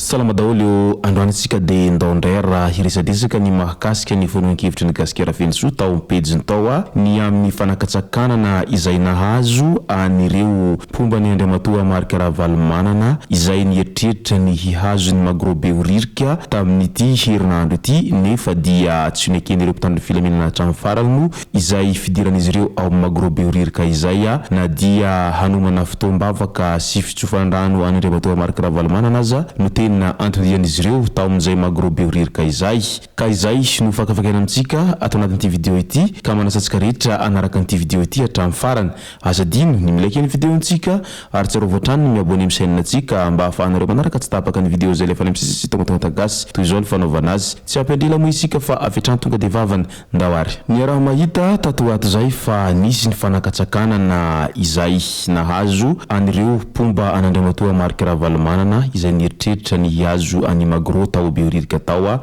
Salama daholo ô, androany isika dia ndao indray raha hiresadresaka ny mahakasika ny fanehoan-kevitry ny Gasikara Fenosoa tao amin'ny pejiny tao ny amin'ny fanakatsakanana izay nahazo an'ireo mpomba an'i Andriamatoa Marc Ravalomanana izay nieritreritra ny hihazo ny Magro Behoririka tamin'ity herinandro ity nefa dia tsy neken'ireo mpitandro ny filaminana hatramin'ny farany moa izay fidiran'izy ireo ao amin'ny Magro Behoririka izay na dia hanomana fotoam-bavaka sy fitsofan-drano an'Andriamatoa Marc Ravalomanana aza no tena anton-dian'izy ireo tao amin'izay Magro Behoririka izay. Ka izay no fakafakaina amintsika ato anatin'ity video ity ka manasa antsika rehetra hanaraka an'ity video ity hatramin'ny farany. Aza adino ny mi-like ny video-ntsika ary tsarovy hatrany ny mi-abonner amin'ny chaîne-ntsika mba ahafahanareo manaraka tsy tapaka ny video izay alefanay misesy sy tongatonga gasy toy izao ny fanaovana azy. Tsy hampiandry ela moa isika fa avy hatrany tonga dia vavany. Ndao ary. Niaraha-mahita tato ho ato izay fa nisy ny fanakatsakanana izay nahazo an'ireo mpomba an'Andriamatoa Marc Ravalomanana izay nieritreritra ny hihazo an'i Magro tao Behoririka tao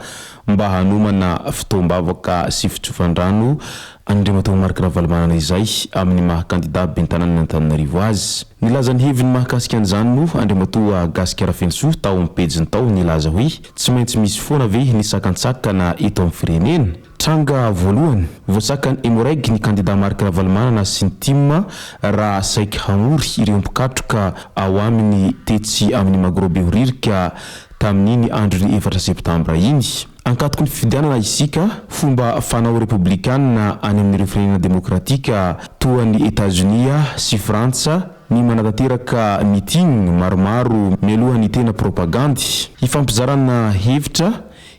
mba hanomana fotoam-bavaka sy fitsofan-drano an'Andriamatoa Marc Ravalomanana izay amin'ny maha kandida ben'ny tanànan'Antananarivo azy. Nilaza ny heviny mahakasika an'izany moa Andriamatoa Gasikara Fenosoa tao amin'ny pejiny tao nilaza hoe tsy maintsy misy foana ve ny sakantsakana eto amin'ny firenena? Tranga voalohany, voasakan'ny Emmo-Reg ny kandida Marc Ravalomanana sy ny tim raha saiky hamory ireo mpikatroka ao aminy tetsy amin'ny Magro Behoririka tamin'iny andron'ny efatra septambra iny. Ankatoky ny fifidianana isika, fomba fanao repoblikanina any amin'ireo firenena demokratika toa an'i Etazonia sy Frantsa ny manatanteraka meeting maromaro mialoha ny tena propagandy, hifampizarana hevitra,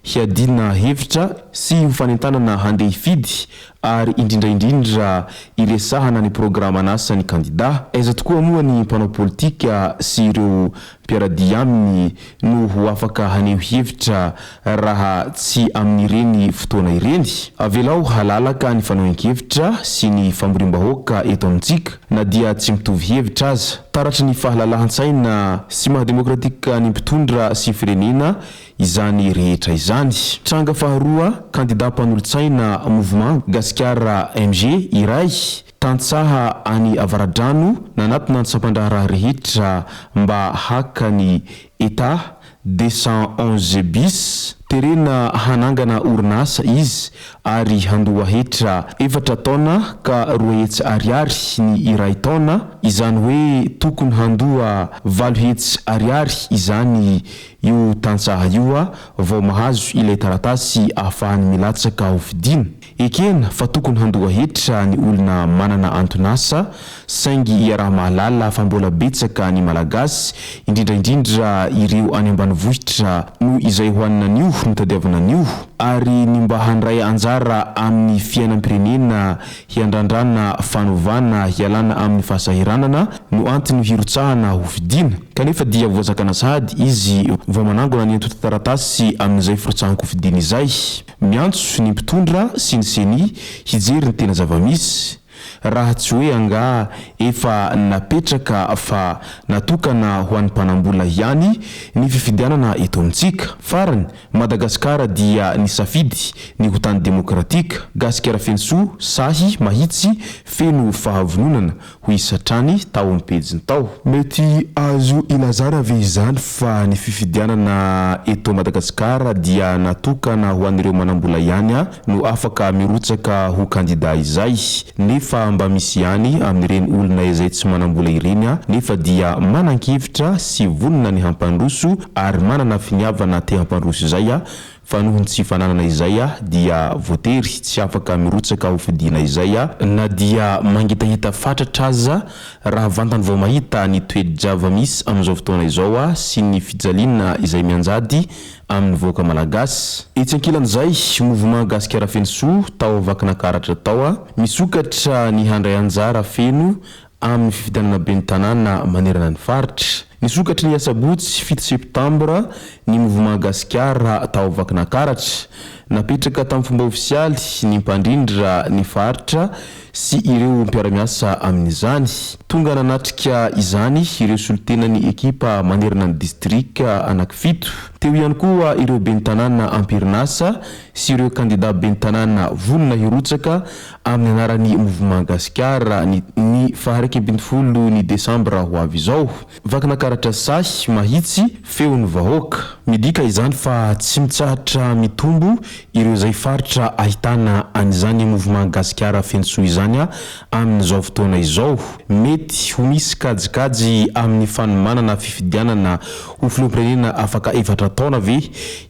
hiadiana hevitra sy ho fanentanana handeha hifidy ary indrindra indrindra hiresahana ny programan'asan'ny kandida. Aiza tokoa moa ny mpanao politika sy ireo mpiara-dia aminy no ho afaka haneho hevitra raha tsy amin'ireny fotoana ireny? Avelao halalaka ny fanehoan-kevitra sy ny famoriam-bahoaka eto amintsika na dia tsy mitovy hevitra aza. Taratry ny fahalalahan-tsaina sy maha demokratika ny mpitondra sy firenena izany rehetra izany. Tranga faharoa, kandida mpanolotsaina Mouvement Gasikara MG iray, tantsaha any Avaradrano nanatona ny sampandraharaha rehetra mba haka ny Etat 211 bis, terena hanangana orinasa izy ary handoa hetra efatra taona ka 200 ariary ny iray taona, izany hoe tokony handoa 800 ariary izany io tantsaha io vao mahazo ilay taratasy ahafahany milatsaka ho fidiana. Ekena fa tokony handoa hetra ny olona manana anton'asa, saingy iaraha-mahalala fa mbola betsaka ny Malagasy, indrindra indrindra ireo any ambanivohitra no izay hohanina anio no tadiavina anio, ary ny mba handray anjara amin'ny fiainam-pirenena hiandrandrana fanovana hialana amin'ny fahasahiranana no antony hirotsahana ho fidiana. Kanefa dia voasakana sahady izy vao manangona ny antontan-taratasy amin'izay firotsahan-kofidiana izay. Miantso ny mpitondra sy ny ceni hijery ny tena zava-misy, raha tsy hoe angaha efa napetraka fa natokana ho an'ny mpanam-bola ihany ny fifidianana eto amintsika. Farany, Madagasikara dia nisafidy ny ho tany demokratika. Gasikara feno soa, sahy, mahitsy, feno fahavononana. Hoy izy hatrany tao amin'ny pejiny tao. Mety azo ilazana ve izany fa ny fifidianana eto Madagasikara dia natokana ho an'ireo manambola ihany no afaka mirotsaka ho kandida izay? Nefa mba misy ihany amin'ireny olona izay tsy manambola ireny nefa dia manan-kevitra sy vonona ny hampandroso ary manana finiavana te hampandroso izay fa noho ny tsy fananana izay dia voatery tsy afaka mirotsaka ho fidiana izay na dia mangetaheta fatratra aza raha vantany vao mahita ny toe-java-misy amin'izao fotoana izao sy ny fijaliana izay mianjady amin'ny vahoaka malagasy. Etsy ankilan'izay, Mouvement Gasikara Fenosoa tao Vakinakaratra tao, misokatra ny handray anjara feno amin'ny fifidianana ben'ny tanàna manerana ny faritra. Nisokatra ny asabotsy fito septambra ny Mouvement Gasikara tao Vakinankaratra. Napetraka tamin'ny fomba ofisialy ny mpandrindra ny faritra sy ireo mpiara-miasa amin'izany. Tonga nanatrika izany ireo solontenan'ny ekipa manerana ny distrika anankifito. Teo ihany koa ireo ben'ny tanàna am-perinasa sy ireo kandida ben'ny tanàna vonona hirotsaka amin'ny anaran'ny Mouvement Gasikara ny ny faha-11 ny desambra ho avy izao. Vakinankaratra sahy mahitsy feon'ny vahoaka. Midika izany fa tsy mitsahatra mitombo ireo izay faritra ahitana an'izany Mouvement Gasikara Fenosoa izany amin'izao fotoana izao. Mety ho misy kajikajy amin'ny fanomanana fifidianana ho filoham-pirenena afaka efatra taona ve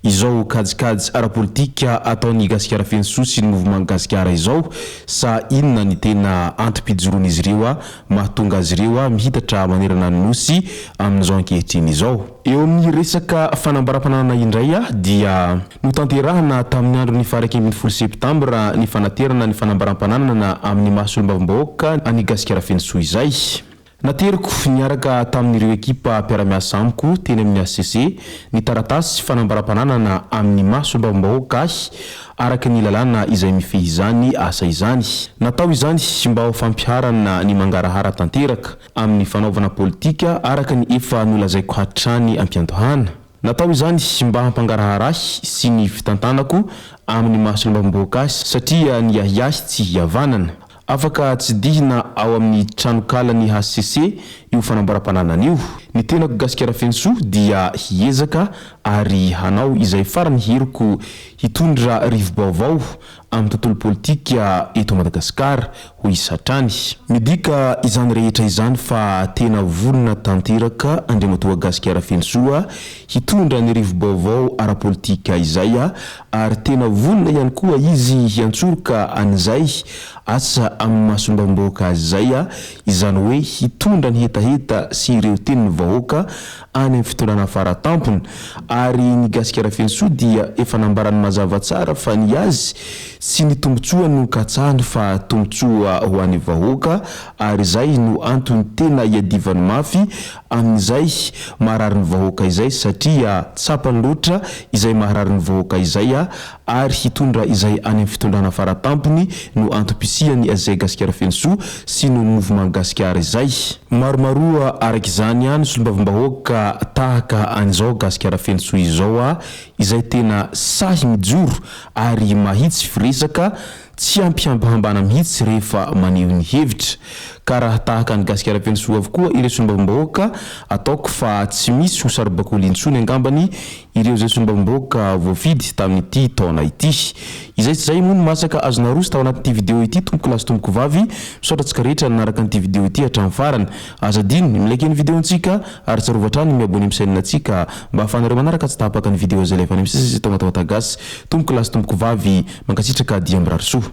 izao kajikajy ara-politika ataon'i Gasikara Fenosoa sy ny Mouvement Gasikara izao sa inona ny tena antom-pijoroan'izy ireo mahatonga azy ireo mihitatra manerana ny Nosy amin'izao ankehitriny izao? Eo amin'ny resaka fanambaram-pananana indray dia notanterahana tamin'ny andron'ny faha-11 septambra ny fanaterana ny fanambaram-pananana amin'ny maha solombavambahoaka an'i Gasikara Fenosoa izay. Nateriko niaraka tamin'ireo ekipa mpiara-miasa amiko teny amin'ny HCC ny taratasy fanambaram-pananana amin'ny maha solombavambahoaka ahy araka ny lalàna izay mifehy izany asa izany. Natao izany mba ho fampiharana ny mangarahara tanteraka amin'ny fanaovana politika araka ny efa nolazaiko hatrany am-piandohana. Natao izany mba hampangarahara ahy sy ny fitantanako amin'ny maha solombavambahoaka ahy satria ny ahiahy tsy hihavanana. Afaka tsidihina ao amin'ny tranokalan'ny hcc io fanamboaram-pananana io. Ny tenako Gasikara Fenosoa dia hiezaka ary hanao izay farany heriko hitondra rivo-baovao amin'ny tontolo politika eto Madagasikara, hoy izy hatrany. Midika izany rehetra izany fa tena vonona tanteraka Andriamatoa Gasikara Fenosoa hitondra ny rivo-baovao ara-politika izay ary tena vonona ihany koa izy hiantsoroka an'izay asa amin'ny maha solombavambahoaka azy izay, izany hoe hitondra ny hetaheta sy ireo tenin'ny vahoaka any amin'ny fitondrana faratampony. Ary ny Gasikara Fenosoa dia efa nambarany mazava tsara fa ny azy tsy ny tombotsoany no katsahany fa tombotsoa ho an'ny vahoaka ary izay no antony tena iadivany mafy amin'izay maharary ny vahoaka izay satria tsapany loatra izay maharary ny vahoaka izay ary hitondra izay any amin'ny fitondrana faratampony no antom-pisian'ny izay Gasikara Fenosoa sy no Mouvement Gasikara izay. Maromaroa araka izany ny solombavambahoaka tahaka an'izao Gasikara Fenosoa izao izay tena sahy mijoro ary mahitsy firesaka Tsy ampihambahambana mihitsy rehefa maneho ny hevitra. Ka raha tahaka an'i Gasikara Fenosoa avokoa ireo solombavambahoaka, ataoko fa tsy misy ho saribakoly intsony angambany ireo izay solombavambahoaka voafidy tamin'ity taona ity. Izay sy izay moa no masaka azo naroso tao anatin'ity video ity tompokolahy sy tompokovavy. Misaotra antsika rehetra nanaraka an'ity video ity hatramin'ny farany. Aza adino ny mi-like ny video-ntsika ary tsarovy hatrany ny mi-abonner amin'ny chaîne-ntsika mba ahafahanareo manaraka tsy tapaka ny video izay alefa any amin'ny sisa sy Tamatawata Gasy. Tompokolahy sy tompokovavy, mankasitraka dia mirary soa.